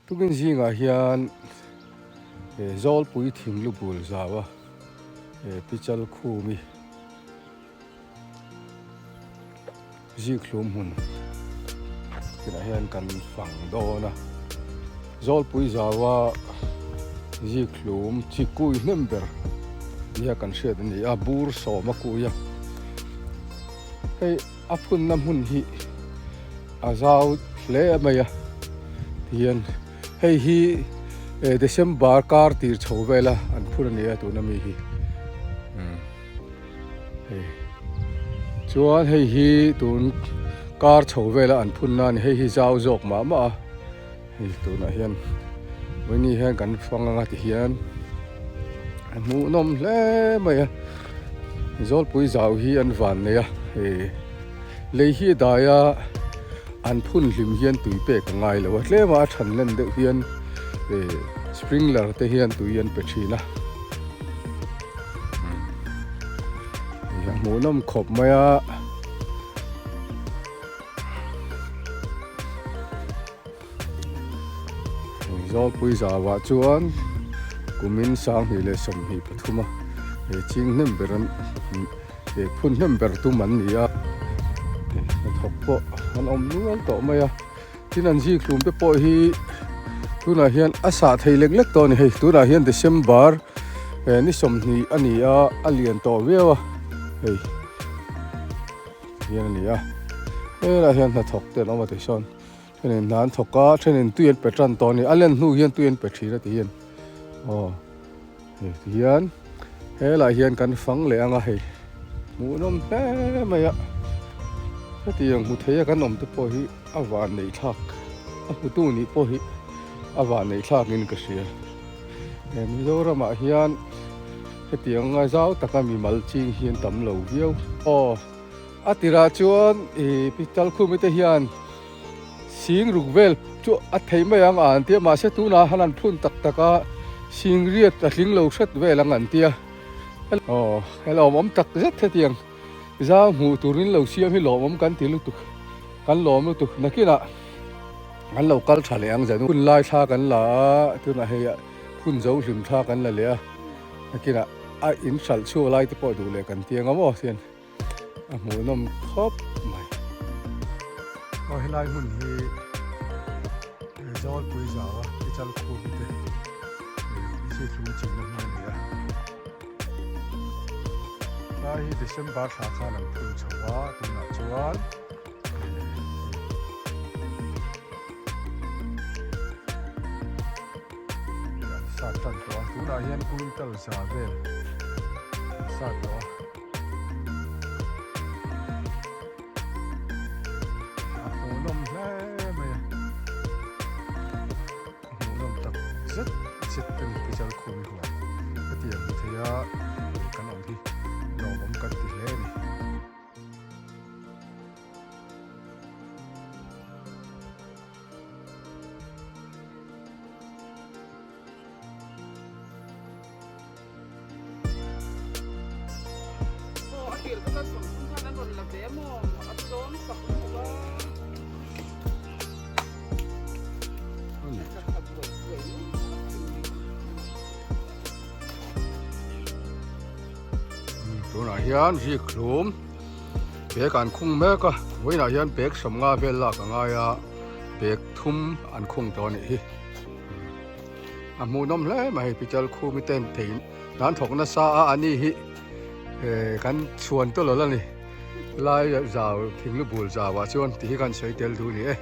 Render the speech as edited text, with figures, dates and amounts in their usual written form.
Tukin zingah hian Zawlpui thing lu bul zau a Pichal Khumi Zikhlum hmun tunah hian kan fang dawn a, Zawlpui zaua zikhlum chi kui hnem ber nia kan hriat a ni a, bur sawm a kui a, hei a phunna hmun hi a zau hle mai a tihian hei hi December kar tir chho vel a an phun a ni a tuna mi hi. Hei chuan hei hi tun kar chho vela an phun na a ni hei hi zau zawk mah mah a hei tunah hian vawiini hian kan fang anga ti hian a hmuhnawm hle mai a zawlpui zau hi an van nei a hei lei hi a dai a an phun hlim hian tui pek a ngai lo a tlem a a than len deuh hian eh sprinkler te hian tui an pe thin a. A hmuhnawm khawp mai a. Zawlpui zauah chuan kumin 2023 a he ching hnem ber an he phun hnem ber tum an ni a. Hnathawk pawh an awm nual tawh mai a. Tin an zikhlum te pawh hi tunah hian a sah thei lek lek tawh a ni hei tunah hian December eh ni 20 a ni a a lian tawh viau a hei hian a ni a helaiah hian hnathawk te an awm a tisawn thenin hna an thawk a thenin tui an pe tan tawh a ni a len hnu hian tui an pe thin a ti hian aw. Hei ti hian helaiah hian kan fang leh ang a hei hmuhnawm hle mai a hetiang hmu thei a kan awm te pawh hi a van neih thlak a hmutu nih pawh hi a van neih thlak in ka hria he Mizoram ah hian hetiang anga zau taka mimal ching hi an tam lo viau aw a tirah chuan ih pital khumi te hian. Sing ruk vel chu a thei mai ang a an tia mahse tunah han an phun tak tak a sing riat a tling lo hret vel ang an tia aw he lawmawm tak zet hetiang zau hmuh turin lo siam hi lawmawm kan ti lutuk kan lawm lutuk nakinah an lo kal tha leh ang zan hun lai thla kan la a tunah hei phun zo hlim thla kan la leh a nakinah a in hralh chhuak lai te pawh duh leh kan tia ngam aw tian. A hmuhnawm khawp mai. Aw helai hmun hi Zawlpui zau a Pichal khum te zikhlum chinna hmun a ni a. Tlai hi December thla khan an phun chho a tunah chuan an sat tan tawh a tunah hian quintal za vel an sat tawh a. A hmuhnawm hle mai a, a hmuhnawm tak zet zet a ni Pichal Khumi huan hetiang hmu thei a kan awm hi lawmawm kan ti hle a ni. Tunah hian zikhlum bag an khung mek a vawiinah hian bag 50 vel lak a ngai a bag thum an khung tawh a nih hi. A hmuhnawm hle mai hei pichal khumi ten thei nan thawk nasa a ani hi kan chhuan tawlh a ni lai zau thing lu bul zau ah chuan tih hi kan sawi tel duh a ni e.